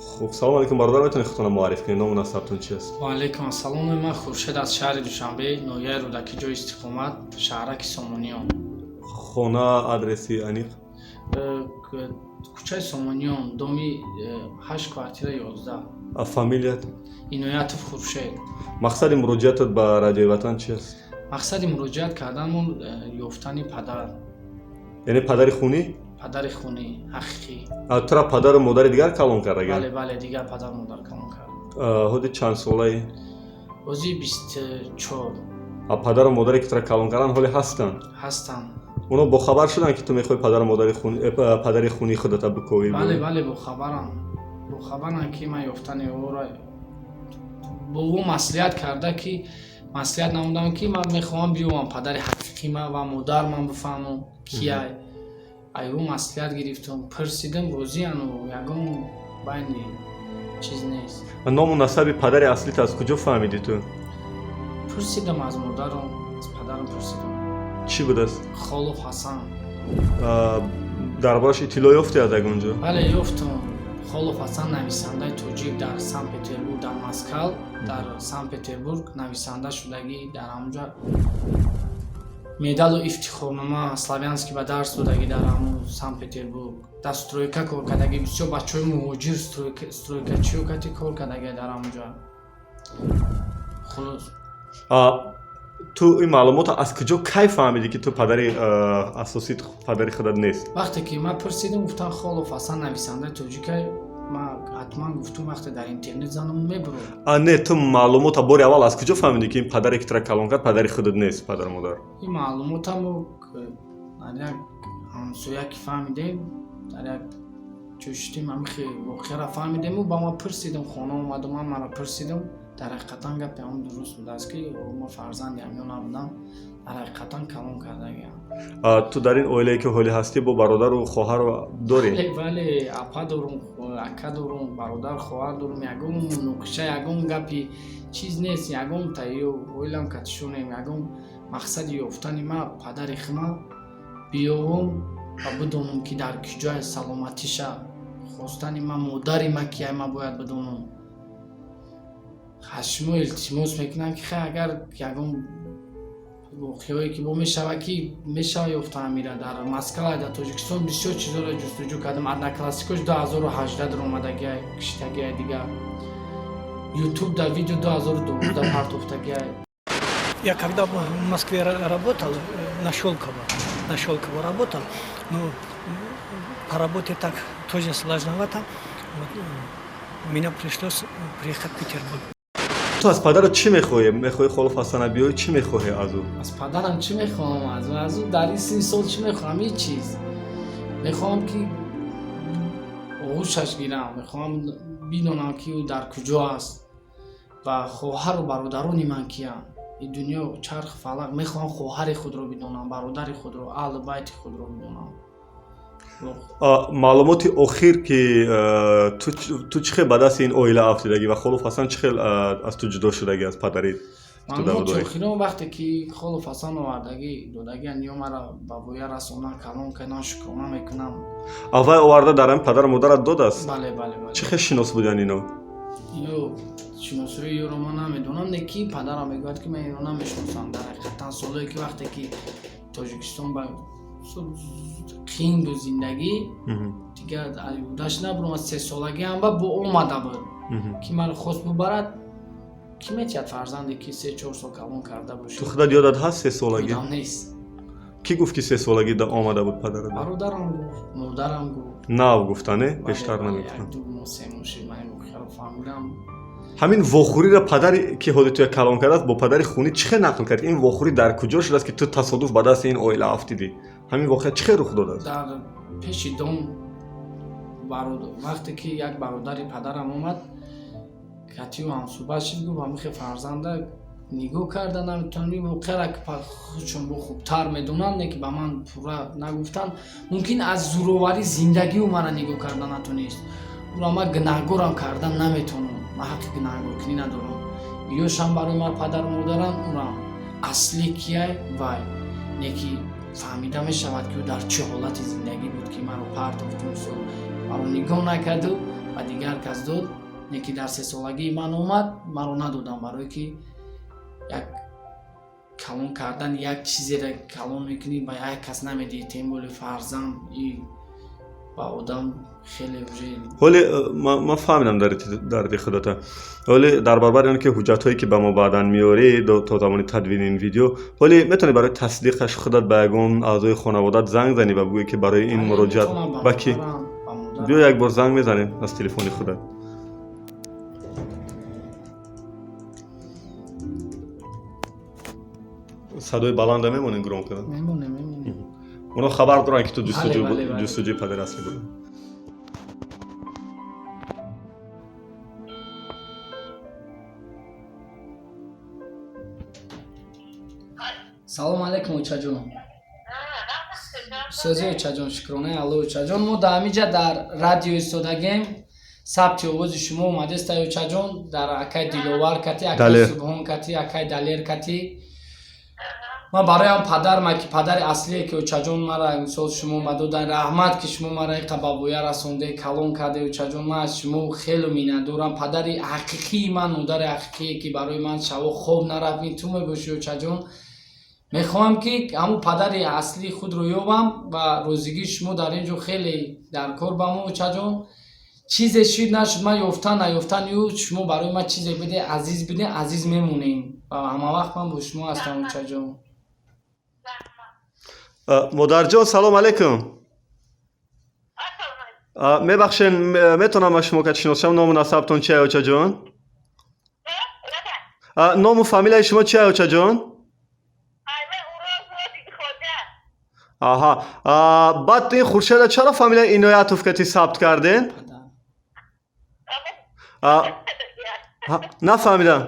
Хуб, салом алейкум, бародар, метавонед худтонро муарриф кунед, ному насабтон чи аст? Ва алейкум ассалом. Ман Хуршед, аз шаҳри Душанбе, ноҳияи Рӯдакӣ, ҷои истиқомат шаҳраки Сомониён. Хона, адреси аниқ? Кӯчаи Сомониён, доми 8, квартира 11. А фамилият? Иноятов Хуршед. Мақсади муроҷиатат ба Радиои Ватан чи аст? Мақсади муроҷиат карданмон ёфтани падар. Яъне падари хунӣ? Падари хунӣ, ҳақиқӣ. Тура падару модари дигар калон кардаган? Бале, дигар падару модар калон кард. Ҳоди чанд солаи? Ҳозир 24. А падару модаре, ки тура калон кардан, ҳоле ҳастанд? Ҳастанд. Оно бохабар шуданд, ки ту мехоҳӣ падару модари падари хунии худата биковӣ? Бале, бохабарам, бохабарам, ки ман ёфтани ӯро бо ӯ маслиҳат карда, ки маслиҳат намудам, ки ман мехоҳам биёвам падари ҳақиқӣ ман ва модар ман бифаҳмам кияй. Ай ӯ маслиҳат гирифтам, пурсидам, розияну ягон байни чиз нест. Ному насаби падари аслит аз куҷо фаҳмидӣ ту? Пурсидам аз модарам, аз падарам пурсидам. Чӣ будааст? Холов Ҳасан. Дар бораш иттилоъ ёфтӣ аз ягон ҷо? Бале, ёфтам. Холов Ҳасан, нависандаи тоҷик, дар Санкт Петербург, дар Москав, дар Санкт Петербург нависанда шудагӣ, дар ҳамонҷа медалу ифтихорнома славянский ба дарс додагӣ, дар ҳамун Санкт Петербург дар стройка кор кардагӣ, бисёр бачаҳои муҳоҷир, стройкачиё кати кор кардагӣ дар ҳамонҷа. Хулос. Ту ин маълумотро аз куҷо, кай фаҳмидӣ, ки ту падари асосӣ падари худат нест? Вақте ки ман пурсидам, гуфтан, Холов Ҳасан нависандаи тоҷика. Ман ҳатман гуфтум, вақте дар интернет занам, мебурам. А не, ту маълумота бори аввал аз куҷо фаҳмидӣ, ки ин падаре, ки тура калон кард, падари худат нест, падару модар? Ин маълумотамо дар як ҳамсоя ки фаҳмидем, дар як ҷӯштим, ҳамихи воқеаро фаҳмидему ба ма пурсидам, хона омаду ман мара пурсидам. Дар ҳақиқатан гапи ҳамон дуруст будааст, ки ма фарзанди ҳамё набудам, дар ҳақиқатан калон кардагиам. Ту дар ин оилае, ки ҳоле ҳастӣ, бо бародару хоҳару дорӣ? Бале, апа дорум, ака дорум, бародар, хоҳар дорум. Ягон муноқиша, ягон гапи чиз нест, ягон таё оилам катишонем. Ягон мақсади ёфтани ма падари хима биёвам ва бидонам, ки дар куҷоя, саломатиша хостани ма, модари ма кияй, ма бояд бидонам. Аз шумо илтимос мекунам, ки хай, агар ягон воқеое ки бо мешава, ки мешава ёфта амира дар Москва, дар Тоҷикистон бисёр чизоро ҷустуҷӯ кардам. Одноклассникош 2018 даромадагиай, киштагиай, дигар Ютуб дар видео 2012 партофтагиай. Я когда в Москве работал, на Щелково работал, ну, по работе так тоже сложновато. Вот, меня пришлось приехать в Петербург. Ту аз падарат чӣ мехоҳӣ? Мехоҳӣ Холов Ҳасана биёӣ, чӣ мехоҳӣ аз ӯ? Аз падарам чӣ мехоҳам? Аз ӯ дар ин синни сол чӣ мехоҳам? Ҳеҷ чиз. Мехоҳам, ки оғӯшаш гирам, мехоҳам бидонам, ки ӯ дар куҷо аст ва хоҳару бародарони ман киянд. Ин дунё чарх фалак. Мехоҳам хоҳари худро бидонам, бародари худро, аҳлу байти худро бидонам. Маълумоти охир, ки ту чӣ хел ба дасти ин оила афтидагӣ ва Холов Ҳасан чӣ хел аз ту ҷудо шудагӣ, аз падари? Маълумоти охирон, вақте ки Холов Ҳасан овардагӣ додагиан ё мара ба воя расонан, калон кардан, шукрона мекунам. Аввай оварда дар ҳамин падару модарат додааст? Бале. Чӣ хел шинос буданд ино? Ё шиносоии ёро ман намедонам, не ки падарам мегӯяд, ки ман ино намешиносам. Дар ҳақиқатан солое ки вақте ки Тоҷикистон ба қиин буд зиндагӣ, дигар аюдаш набуромад. 3 солагиам ба бо омада буд, ки маро хост бубарад. Кӣ метиҳад фарзанде, ки 3-4 сол калон карда бошӣ? Ту худат ёдат ҳаст 3 солагӣ? Ёдам нест. Кӣ гуфт, ки 3 солагӣ омада буд падарат? Бародарам гуфт, модарам гуфт. Нав гуфта, не, бештар Бале, намегуфтам? 1-2 моҳ, 3 моҳ шид, ман ин воқеаро фаҳмидам. Ҳамин вохӯриро падаре, ки ҳоли туя калон кардааст, бо падари хунӣ чӣ хел нақл кард? Ин вохӯрӣ дар куҷо шудааст, ки ту тасодуф ба дасти ин оила афтидӣ? Ҳамин воқеа чӣ хел рух додааст? Дар пеши дом вақте ки як бародари падарам омад, катиу ҳамсӯҳбат шид, гуфт, ҳамихе фарзанда нигоҳ карда наметавонам. Ин воқеаро ки худшон бо хубтар медонанд, не ки ба ман пурра нагуфтанд. Мумкин, аз зӯроварӣ зиндагиу мара нигоҳ карда натонист. Ӯро ман гунаҳгорам карда наметавонам, ман ҳаққи гунаҳгоркунӣ надорам. Ёшам барои ман падару модарам, ӯрам аслӣ кияй вай не ки фаҳмида мешавад, ки ӯ дар чӣ ҳолати зиндагӣ буд, ки маро партофт, мисол, маро нигоҳ накарду. Ба дигар кас дод, не ки дар 3 солагии ман омад, маро надодам, барое ки як калон кардан, як чизеро калон мекунӣ, ба як кас намедиҳӣ, тем более фарзанд и ба одам хеле уже. Ҳоле ман фаҳмидам дарди худата. Ҳоле дар баробари он ки ҳуҷҷатҳое ки ба мо баъдан меорӣ, то замони тадвини ин видео, ҳоле метавонӣ барои тасдиқаш худат ба ягон аъзои хонаводат занг занӣ ва бигӯӣ, ки барои ин муроҷиат ба кӣ? Биё, як бор занг мезанем аз телефони худат. Садои баланда мемонем, громко? Мемонем, мемонем. Оно хабар доранд, ки ту ҷустуҷӯи падари аслӣ будӣ. Салом алейкум, очаҷон. Сӯзи, очаҷон, шукронаи Алло. Очаҷон, мо дар ҳамиҷа дар радио истодагем, сабти овози шумо омадеста, очаҷон, дар акай Диловар кати, акай Субҳон кати, акай Далер кати. Ман бароям падарма, ки падари аслие, ки, очаҷон, мара мисол шумо ма додан, раҳмат, ки шумо мара иқа ба воя расонде, калон карде. Очаҷон, ман аз шумо хеле миннатдорам. Падари ҳақиқии ман, модари ҳақиқие, ки барои ман шаво хоб нарафт, ин ту мебошӣ, очаҷон. Мехоҳам, ки ҳамун падари аслии худро ёбам ва розигии шумо дар ин ҷо хеле дар кор ба мо, очаҷон. Чизе шуд, нашуд, ман ёфтан, наёфтан ю, шумо барои ман чизе биде, азиз биде, азиз мемонем ва ҳамавақт ман бо шумо ҳастам, очаҷон. Модарҷон, салом алейкум. Мебахшен, метавонам аз шумо кати шинос шавам? Ному насабтон чия, очаҷон? Ному фамилияи шумо чия, очаҷон? Аҳа, баъд ин Хуршеда чаро фамилияи Иноятов кати сабт карден? Нафаҳмидам.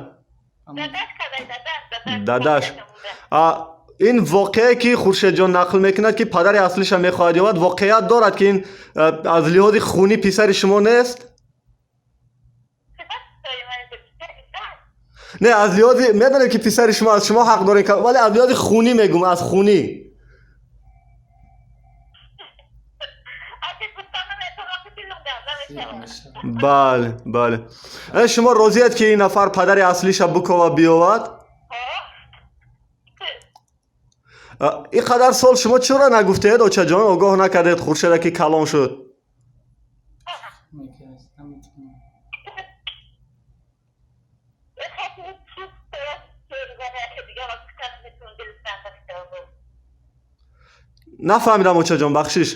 Дадаш. Ин воқеае, ки Хуршедҷон нақл мекунад, ки падари аслиша мехоҳад ёбад, воқеият дорад, ки ин аз лиҳози хунӣ писари шумо нест? Не, аз лиҳози медонем, ки писари шумо аз шумо ҳақ дорем, вале аз лиҳози хунӣ мегум, аз хунӣ. Бале, бале. Шумо розиед, ки ин нафар падари аслиша букова, биёвад? Ин қадар сол шумо чаро нагуфтед, очаҷон, огоҳ накардед Хуршеда, ки калон шуд? Нафаҳмидам, очаҷон, бахшиш.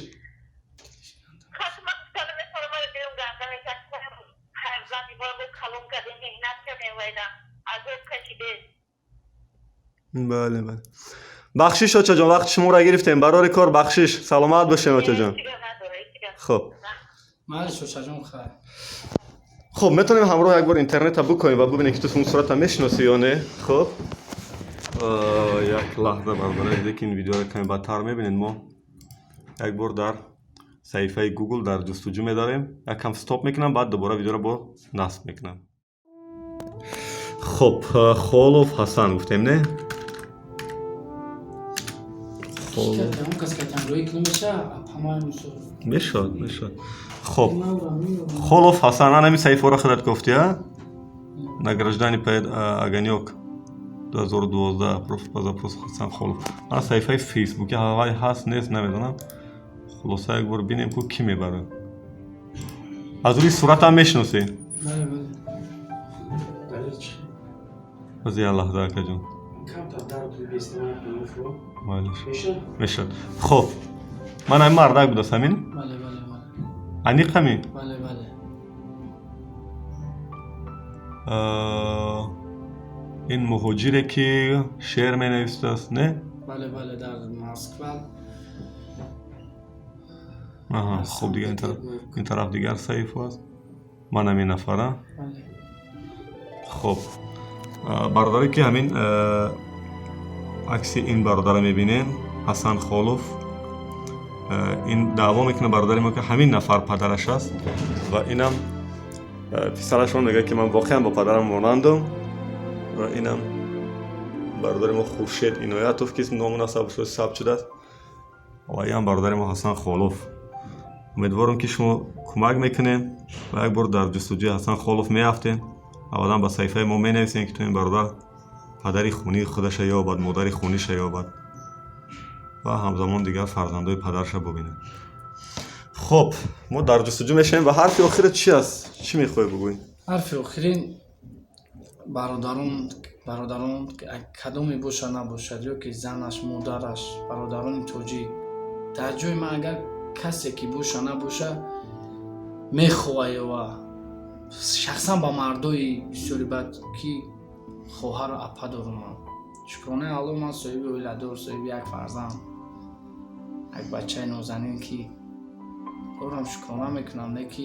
Бале, бале, бахшиш, очаҷон, вақти шуморо гирифтем. Барори кор, бахшиш, саломат бошем, очаҷон. Хуб. Малиш, очаҷон, хайр. Хуб, метавонем ҳамроҳ як бор интернета бикунем ва бубинем, ки ту он сурата мешиносӣ ё не. Хуб, як лаҳза, бародари, ки ин видеоро каме баъдтар мебинед, мо як бор дар саҳифаи Google дар ҷустуҷӯ медарем, якам стоп мекунам, баъд дубора видеоро бо насб мекунам. Хуб, Холов Ҳасан гуфтем, не? Он кас катамроӣ намеша, апамай мисол. Мешавад, мешавад. Хуб, Холов Ҳасан, ана ҳамин саҳифаро худат гуфтӣ, а? Награждани поэт Огонёк 2012, проф по запросу Ҳасан Холов. Ана саҳифаи Фейсбуки ҳавай ҳаст, нест, намедонам. Хулоса, як бор бинем, ку кӣ мебарад. Аз рӯи суратам мешиносӣ? Бале, бале. Аз як лаҳза, акаҷон. Мешавад. Хуб, ман ҳамин мардак будааст, ҳамин? Бале, бале, бале. Аниқ ҳамин? Бале, бале. Ин муҳоҷире, ки шеър менависааст, не? Бале, бале, дар Москва. Аҳа, хуб, дигар ин тараф дигар саҳифа аст. Ман ҳамин нафара. Хуб, бародаре, ки ҳамин акси ин бародара мебинем, Ҳасан Холов, ин даъво мекунад, бародари мо, ки ҳамин нафар падараш аст ва инам писарашон мегӯяд, ки ман воқеан бо падарам монандам. Ва инам бародари мо Хуршед Иноятов, ки ному насабаш сабт шудааст, ва инам бародари мо Ҳасан Холов. Умедворам, ки шумо кӯмак мекунем ва як бор дар ҷустуҷӯи Ҳасан Холов меафтем ва баъдан ба саҳифаи мо менависем, ки то ин бародар падари хунии худаша ёбад, модари хуниша ёбад ва ҳамзамон дигар фарзандои падараша бубинад. Хоб, мо дар ҷустуҷӯ мешавем. Ва ҳарфи охира чи аст? Чӣ мехоҳӣ бигӯӣ? Ҳарфи охирин, бародарон, бародарон, кадоме боша набошад, ё ки занаш, модараш, бародарони тоҷик, дар ҷои ман агар касе ки боша набоша, мехоҳа ёва, шахсан ба мардои бисёри бад, ки хоҳару апа дорум. Ман, шукронаи Алло, ман соҳиби оиладор, соҳиби як фарзанд, як бачаи нозанин, ки дорам, шукрона мекунам. Не ки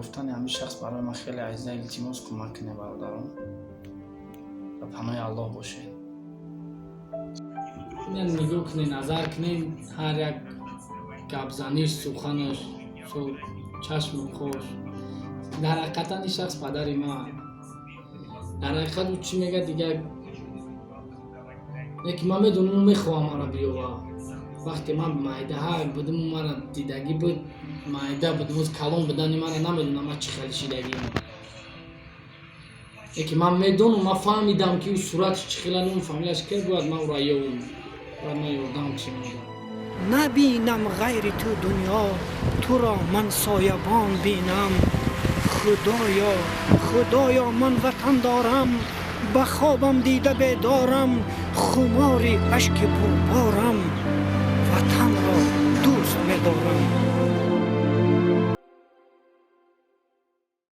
ёфтани ҳамин шахс барои ман хеле азиза. Илтимос, кӯмак кунед, бародарон, ба паноҳи Аллоҳ бошед. Нигоҳ кунед, назар кунед, ҳар як гапзаниш, суханаш, чашму қош. Дар ҳақиқатан ин шахс падари ман. Дар ҳақиқат ӯ чӣ мегӯяд дигар? Лекин ман медонам, ӯ мехоҳам маро биёва. Вақте ман майдаҳак будам, ӯ мара дидагӣ буд. Майда будам, оз калон будани мара намедонам, ман чӣ хел шидагиам. Лекин ман медонам, ман фаҳмидам, ки ӯ суратш чӣ хела, нум, фамилияш ке. Бояд ман ӯро ёвам, бояд ман ёрдам чӣ мода. Набинам ғайри ту дунё, туро ман соябон бинам. Худоё, Худоё, ман ватан дорам, ба хобам дида бедорам, хумори ашки пурборам, ватанро дӯст медорам.